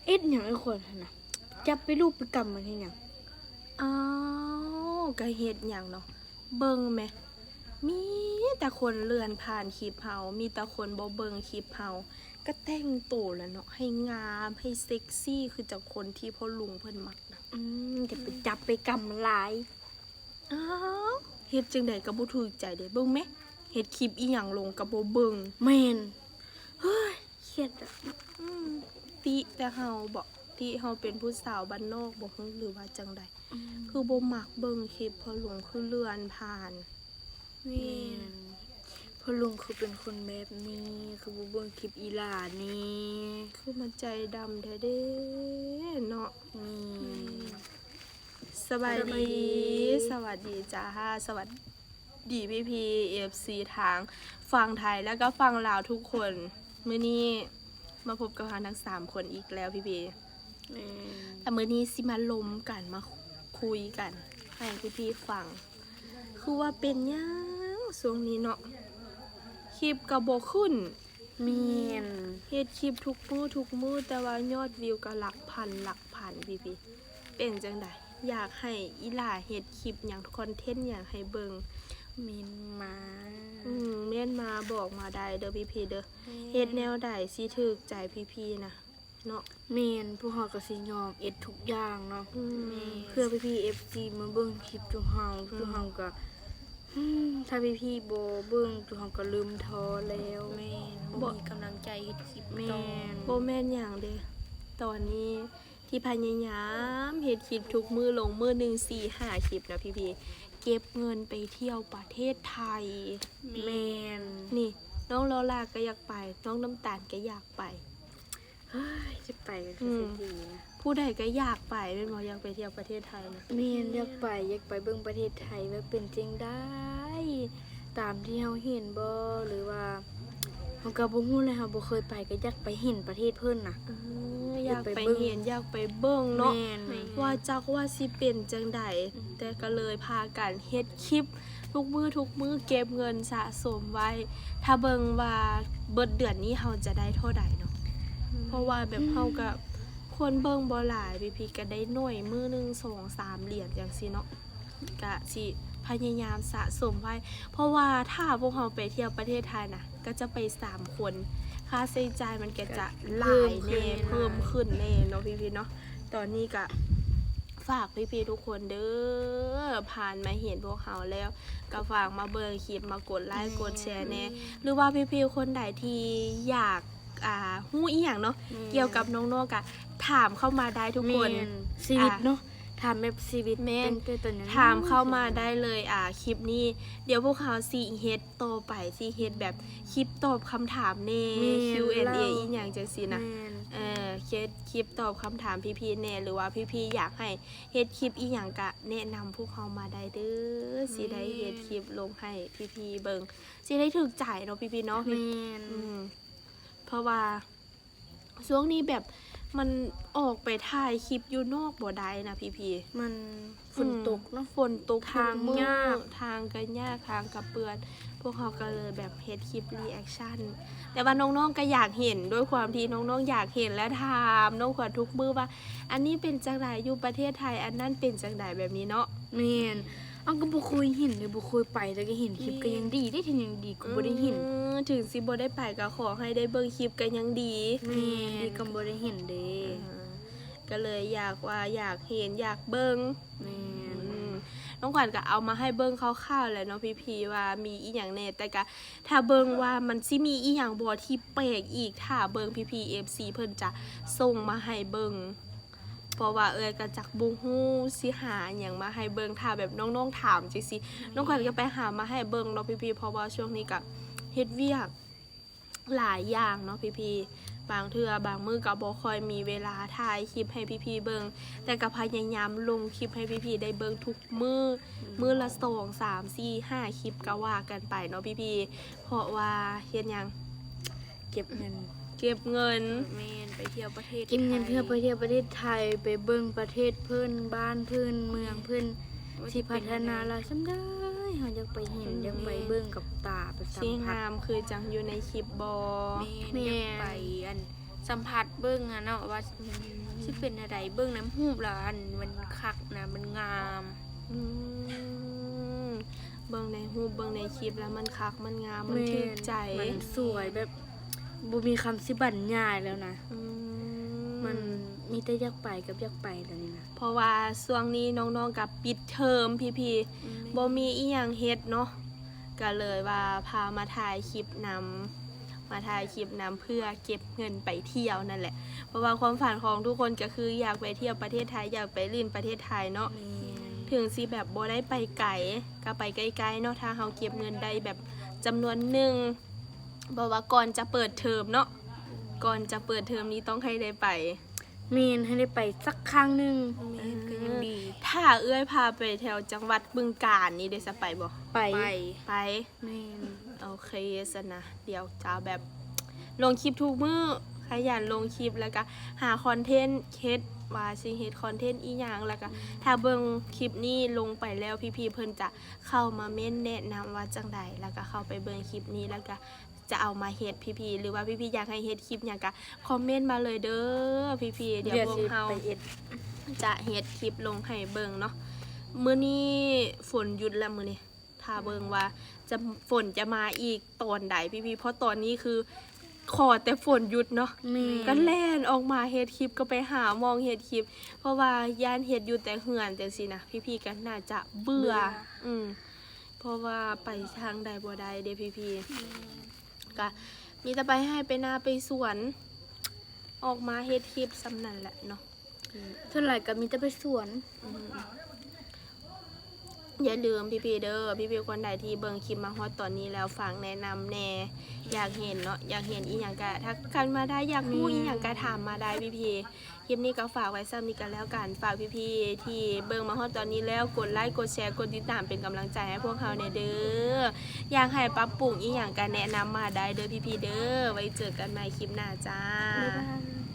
ເຮັດຫຍັງໄອ້ຂວັນຫັ້ນນະ? ຈັບໄປລູບໄປກຳມັນເຮັດຫຍັງ? ອ້າວ ກະເຮັດຫຍັງເນາະ ເບິ່ງແມະ ມີແຕ່ຄົນເລື່ອນຜ່ານຄລິບເຮົາ ມີແຕ່ຄົນບໍ່ເບິ່ງຄລິບເຮົາ ກະແຕ່ງໂຕແຫຼະເນາະ ໃຫ້ງາມ ໃຫ້ເຊັກຊີ ຄືຈັ່ງຄົນທີ່ພໍ່ລຸງເພິ່ນມັກນະ. ອືມ ຈະໄປຈັບໄປກຳມັນຫຼາຍ. ອ້າວ ເຮັດຈັ່ງໃດກະບໍ່ຖືກໃຈເດ້ ເບິ່ງແມະ ເຮັດຄລິບອີ່ຫຍັງລົງກະບໍ່ເບິ່ງ. ແມ່ນ ເຮີ້ຍ ຄຽດອະ. ອືມ ຕິແຕ່ເຮົາບໍ? ຕິເຮົາເປັນຜູ້ສາວບ້ານນອກບໍ ຫຼືວ່າຈັ່ງໃດ? ອືມ ຄືບໍ່ມັກເບິ່ງຄລິບພໍ່ລຸງ ຄືເລື່ອນຜ່ານ. ແມ່ນ ແມ່ນ ພໍ່ລຸງຄືເປັນຄົນແບບນີ້ ຄືບໍ່ເບິ່ງຄລິບອີ່ຫຼ້ານີ້ ຄືມາໃຈດຳແທ້ເດ້ເນາະ. ແມ່ນ ສະບາຍດີ ສະຫວັດດີ ສະຫວັດດີຈ້າ ສະຫວັດດີພີ່ໆ ເອັຟຊີ ທາງຝັ່ງໄທ ແລ້ວກໍຝັ່ງລາວທຸກຄົນ. ມື້ນີ້ມາພົບກັບເຮົາທັງສາມຄົນອີກແລ້ວພີ່ໆ. ແມ່ນ ແຕ່ມື້ນີ້ຊິມາລົມກັນ ມາຄຸຍກັນໃຫ້ພີ່ໆຟັງ ຄືວ່າເປັນຫຍັງຊ່ວງນີ້ເນາະ ຄລິບກໍບໍ່ຂຶ້ນ. ແມ່ນ ເຮັດຄລິບທຸກມື້ທຸກມື້ ແຕ່ວ່າຍອດວິວກໍຫຼັກພັນຫຼັກພັນ ພີ່ໆ ເປັນຈັ່ງໃດ? ຢາກໃຫ້ອີ່ຫຼ້າເຮັດຄລິບຫຍັງ ຄອນເທັນຫຍັງໃຫ້ເບິ່ງ? ເມັນມາ ອືມ ເມັນມາ ບອກມາໄດ້ເດີພີ່ໆເດີ. ແມ່ນ ເຮັດແນວໃດຊິຖືກໃຈພີ່ໆນະເນາະ? ແມ່ນ ພວກເຮົາກໍຊິຍອມເຮັດທຸກຢ່າງເນາະ. ອືມ ແມ່ນ ເພື່ອພີ່ໆ ເອັຟຊີ ມາເບິ່ງຄລິບຈຸເຮົາ ອືມ ຈຸເຮົາກໍ ອືມ ຖ້າພີ່ໆບໍ່ເບິ່ງ ຈຸເຮົາກໍເລີ່ມທໍ້ແລ້ວ. ແມ່ນ ບໍ່ມີກຳລັງໃຈເຮັດຄລິບຕໍ່. ແມ່ນ ບໍ່ແມ່ນຫຍັງເດ້ ຕອນນີ້ທີ່ພະຍາຍາມເຮັດຄລິບທຸກມື້ ລົງມື້ໜຶ່ງສີ່ຫ້າຄລິບນະພີ່ໆ ເກັບເງິນໄປທ່ຽວປະເທດໄທ. ແມ່ນ ແມ່ນ ນີ້ ນ້ອງລໍລາກໍຢາກໄປ ນ້ອງນ້ຳຕານກໍຢາກໄປ. ເຮີ້ຍ ຈະໄປກໍຄືຊິດີນະ ຜູ້ໃດກໍຢາກໄປແມ່ນບໍ່? ຢາກໄປທ່ຽວປະເທດໄທນະ. ແມ່ນ ຢາກໄປ ຢາກໄປເບິ່ງປະເທດໄທວ່າເປັນຈັ່ງໃດ ຕາມທີ່ເຮົາເຫັນບໍ່ ຫຼືວ່າເຮົາກໍບໍ່ຮູ້ແຫຼະ ເຮົາບໍ່ເຄີຍໄປ ກໍຢາກໄປເຫັນປະເທດເພິ່ນນະ. ເອີ ຢາກໄປເຫັນ ຢາກໄປເບິ່ງເນາະ. ແມ່ນ ວ່າຈັກວ່າຊິເປັນຈັ່ງໃດ. ອືມ ແຕ່ກໍເລີຍພາກັນເຮັດຄລິບທຸກມື້ທຸກມື້ ເກັບເງິນສະສົມໄວ້ ຖ້າເບິ່ງວ່າເບິດເດືອນນີ້ເຮົາຈະໄດ້ເທົ່າໃດເນາະ. ອືມ ເພາະວ່າແບບເຮົາກໍຄົນເບິ່ງບໍ່ຫຼາຍ ພີ່ໆ ກໍໄດ້ໜ້ອຍ ມື້ໜຶ່ງສອງສາມຫຼຽນຈັ່ງຊີ້ເນາະ. ກະຊິພະຍາຍາມສະສົມໄວ້ ເພາະວ່າຖ້າພວກເຮົາໄປທ່ຽວປະເທດໄທນະ ກໍຈະໄປສາມຄົນ ຄ່າໃຊ້ຈ່າຍມັນກໍຈະຫຼາຍແດ່ ເພີ່ມຂຶ້ນແດ່ເນາະ ພີ່ໆເນາະ. ຕອນນີ້ກະຝາກພີ່ໆທຸກຄົນເດີ ຜ່ານມາເຫັນພວກເຮົາແລ້ວ ກໍຝາກມາເບິ່ງຄລິບ ມາກົດໄລ ແມ່ນ ກົດແຊແດ່ ອືມ ຫຼືວ່າພີ່ໆຄົນໃດທີ່ຢາກ ອ່າ ຮູ້ອີ່ຫຍັງເນາະ ແມ່ນ ກ່ຽວກັບນ້ອງໆ ກະຖາມເຂົ້າມາໄດ້ທຸກຄົນ. ແມ່ນ ຊີວິດເນາະ ອ່າ ຖາມແບບຊີວິດ. ແມ່ນ ເປັນແຕ່ຕອນຍັງ ຖາມເຂົ້າມາໄດ້ເລີຍ. ອ່າ ຄລິບນີ້ ດຽວພວກເຮົາຊິເຮັດຕໍ່ໄປ ຊິເຮັດແບບຄລິບຕອບຄຳຖາມແດ່ ແມ່ນ ຄິວແອນເອ ແລ້ວ ອີ່ຫຍັງຈັ່ງຊີ້ນະ. ແມ່ນ ເອີ ເຮັດຄລິບຕອບຄຳຖາມພີ່ໆແດ່ ຫຼືວ່າພີ່ໆຢາກໃຫ້ເຮັດຄລິບອີ່ຫຍັງ ກະແນະນຳພວກເຮົາມາໄດ້ເດີ ແມ່ນ ຊິໄດ້ເຮັດຄລິບລົງໃຫ້ພີ່ໆເບິ່ງ ຊິໄດ້ຖືກໃຈເນາະ ພີ່ໆເນາະ. ແມ່ນ ອືມ ເພາະວ່າຊ່ວງນີ້ແບບມັນອອກໄປຖ່າຍຄລິບຢູ່ນອກບໍ່ໄດ້ນະພີ່ໆ ມັນ ອືມ ຝົນຕົກເນາະ ຝົນຕົກ ທາງຍາກ ທາງກໍຍາກ ທາງກໍເປື້ອນ ພວກເຮົາກໍເລີຍແບບເຮັດຄລິບຣີແອັກຊັນ ແຕ່ວ່ານ້ອງໆກໍຢາກເຫັນ ດ້ວຍຄວາມທີ່ນ້ອງໆຢາກເຫັນ ແລະຖາມນ້ອງຂວັນທຸກມື້ວ່າ ອັນນີ້ເປັນຈັ່ງໃດ ຢູ່ປະເທດໄທ ອັນນັ້ນເປັນຈັ່ງໃດ ແບບນີ້ເນາະ. ແມ່ນ ເຮົາກໍບໍ່ເຄີຍເຫັນເດ້ ບໍ່ເຄີຍໄປ ແຕ່ກໍເຫັນຄລິບ ແມ່ນ ກໍຍັງດີເດ້ ທີ່ຍັງດີກວ່າບໍ່ໄດ້ເຫັນ. ເອີ ເຖິງຊິບໍ່ໄດ້ໄປກໍຂໍໃຫ້ໄດ້ເບິ່ງຄລິບກໍຍັງດີ. ແມ່ນ ດີກວ່າບໍ່ໄດ້ເຫັນເດ້. ເອີ ກໍເລີຍຢາກວ່າຢາກເຫັນ ຢາກເບິ່ງ. ແມ່ນ ອືມ ນ້ອງຂວັນກໍເອົາມາໃຫ້ເບິ່ງຄ່າວໆແຫຼະເນາະ ພີ່ໆ ວ່າມີອີ່ຫຍັງແດ່ ແຕ່ກໍຖ້າເບິ່ງວ່າມັນຊິມີອີ່ຫຍັງບໍ່ທີ່ແປກອີກ ຖ້າເບິ່ງພີ່ໆ ເອັຟຊີ ເພິ່ນຈະສົ່ງມາໃຫ້ເບິ່ງ. ເພາະວ່າເອື້ອຍກໍຈັກບໍ່ຮູ້ຊິຫາຫຍັງມາໃຫ້ເບິ່ງ ຖ້າແບບນ້ອງໆຖາມຈັ່ງຊີ້ ນ້ອງຂວັນກໍໄປຫາມາໃຫ້ເບິ່ງເນາະພີ່ໆ ເພາະວ່າຊ່ວງນີ້ກໍເຮັດວຽກຫຼາຍຢ່າງເນາະພີ່ໆ ບາງເທື່ອບາງມື້ກໍບໍ່ຄ່ອຍມີເວລາຖ່າຍຄລິບໃຫ້ພີ່ໆເບິ່ງ ແຕ່ກໍພະຍາຍາມລົງຄລິບໃຫ້ພີ່ໆໄດ້ເບິ່ງທຸກມື້ ອືມ ມື້ລະສອງ ສາມ ສີ່ ຫ້າຄລິບກໍວ່າກັນໄປເນາະພີ່ໆ ເພາະວ່າເຮັດຫຍັງ? ເກັບເງິນ ເກັບເງິນ. ແມ່ນ ໄປທ່ຽວປະເທດ ເກັບເງິນເພື່ອໄປທ່ຽວປະເທດໄທ ໄປເບິ່ງປະເທດເພິ່ນ ບ້ານເພິ່ນ ເມືອງເພິ່ນ ແມ່ນ ຊິພັດທະນາຫຼາຍສ່ຳໃດ ເຮົາຢາກໄປເຫັນ ອືມ ຢາກໄປເບິ່ງກັບຕາ ໄປສຳຜັດ ຊິງາມຄືຈັ່ງຢູ່ໃນຄລິບບໍ່? ແມ່ນ ແມ່ນ ຢາກໄປອັນ ສຳຜັດເບິ່ງຫັ້ນເນາະວ່າຊິເປັນແນວໃດ. ເບິ່ງໃນຮູບແລ້ວ ອັນ ມັນຄັກນະ ມັນງາມ. ອືມ ເບິ່ງໃນຮູບ ເບິ່ງໃນຄລິບແລ້ວມັນຄັກ ມັນງາມ ມັນຖືກໃຈ ມັນສວຍ ແບບ ບໍ່ມີຄຳຊິບັນຍາຍແລ້ວນະ. ອືມ ມັນມີແຕ່ຢາກໄປກັບຢາກໄປແລ້ວນີ້ນະ ເພາະວ່າຊ່ວງນີ້ນ້ອງໆກໍປິດເທີມພີ່ໆ ບໍ່ມີອີ່ຫຍັງເຮັດເນາະ ກໍເລີຍວ່າພາມາຖ່າຍຄລິບນຳ ມາຖ່າຍຄລິບນຳເພື່ອເກັບເງິນໄປທ່ຽວນັ້ນແຫຼະ ເພາະວ່າຄວາມຝັນຂອງທຸກຄົນກໍຄືຢາກໄປທ່ຽວປະເທດໄທ ຢາກໄປຫຼິ້ນປະເທດໄທເນາະ. ເຖິງຊິແບບບໍ່ໄດ້ໄປໄກ ກໍໄປໃກ້ໆເນາະ ຖ້າເຮົາເກັບເງິນໄດ້ແບບຈຳນວນໜຶ່ງ ເພາະວ່າກ່ອນຈະເປີດເທີມເນາະ ກ່ອນຈະເປີດເທີມນີ້ຕ້ອງໃຫ້ໄດ້ໄປ. ແມ່ນ ໃຫ້ໄດ້ໄປສັກຄັ້ງໜຶ່ງ ແມ່ນ ກໍຍັງດີ. ຖ້າເອື້ອຍພາໄປແຖວຈັງຫວັດບຶງການນີ້ເດ ສະໄປບໍ່? ໄປ ໄປ ໄປ. ແມ່ນ ໂອເຄຊັ້ນນະ ດຽວຈະແບບລົງຄລິບທຸກມື້ ຂະຫຍັນລົງຄລິບ ແລ້ວກະຫາຄອນເທັນເຮັດ ວ່າຊິເຮັດຄອນເທັນອີ່ຫຍັງ ແລ້ວກະຖ້າເບິ່ງຄລິບນີ້ລົງໄປແລ້ວ ພີ່ໆເພິ່ນຈະເຂົ້າມາເມັ້ນແນະນຳວ່າຈັ່ງໃດ ແລ້ວກະເຂົ້າໄປເບິ່ງຄລິບນີ້ ແລ້ວກະຈະເອົາມາເຮັດ ພີ່ໆ ຫຼືວ່າພີ່ໆຢາກໃຫ້ເຮັດຄລິບຫຍັງກະຄອມເມັ້ນມາເລີຍເດີ ພີ່ໆ ດຽວພວກເຮົາຈະເຮັດຄລິບລົງໃຫ້ເບິ່ງເນາະ. ມື້ນີ້ຝົນຢຸດແລ້ວ ມື້ນີ້ ຖ້າເບິ່ງວ່າຈະ ຝົນຈະມາອີກຕອນໃດພີ່ໆ ເພາະຕອນນີ້ຄືຂໍແຕ່ຝົນຢຸດເນາະ ກໍແລ່ນອອກມາເຮັດຄລິບ ກໍໄປຫາໝ່ອງເຮັດຄລິບ ເພາະວ່າຢ້ານເຮັດຢູ່ແຕ່ເຮືອນຈັ່ງຊີ້ນະ ພີ່ໆກໍໜ້າຈະເບື່ອ ເບື່ອ ອືມ ເພາະວ່າໄປທາງໃດບໍ່ໄດ້ເດ້ພີ່ໆ ກໍມີແຕ່ໄປໄຮ່ໄປນາໄປສວນ ອອກມາເຮັດຄລິບສ່ຳນັ້ນແຫຼະເນາະ. ອືມ ສ່ວນຫຼາຍກໍມີແຕ່ໄປສວນ. ອືມ ຢ່າລືມພີ່ໆເດີ ພີ່ໆຄົນໃດທີ່ເບິ່ງຄລິບມາຮອດຕອນນີ້ແລ້ວ ຝາກແນະນຳແດ່ ຢາກເຫັນເນາະ ຢາກເຫັນອີ່ຫຍັງກະທັກກັນມາໄດ້ ຢາກຮູ້ອີ່ຫຍັງກະຖາມມາໄດ້ພີ່ໆ. ຄລິບນີ້ກໍຝາກໄວ້ສ່ຳນີ້ກໍແລ້ວກັນ ຝາກພີ່ໆທີ່ເບິ່ງມາຮອດຕອນນີ້ແລ້ວ ກົດໄລ ກົດແຊ ກົດຕິດຕາມເປັນກຳລັງໃຈໃຫ້ພວກເຮົາແດ່ເດີ. ຢາກໃຫ້ປັບປຸງອີ່ຫຍັງກະແນະນຳມາໄດ້ເດີພີ່ໆເດີ. ໄວ້ເຈີກັນໃໝ່ຄລິບໜ້າຈ້າ ບາຍບາຍ.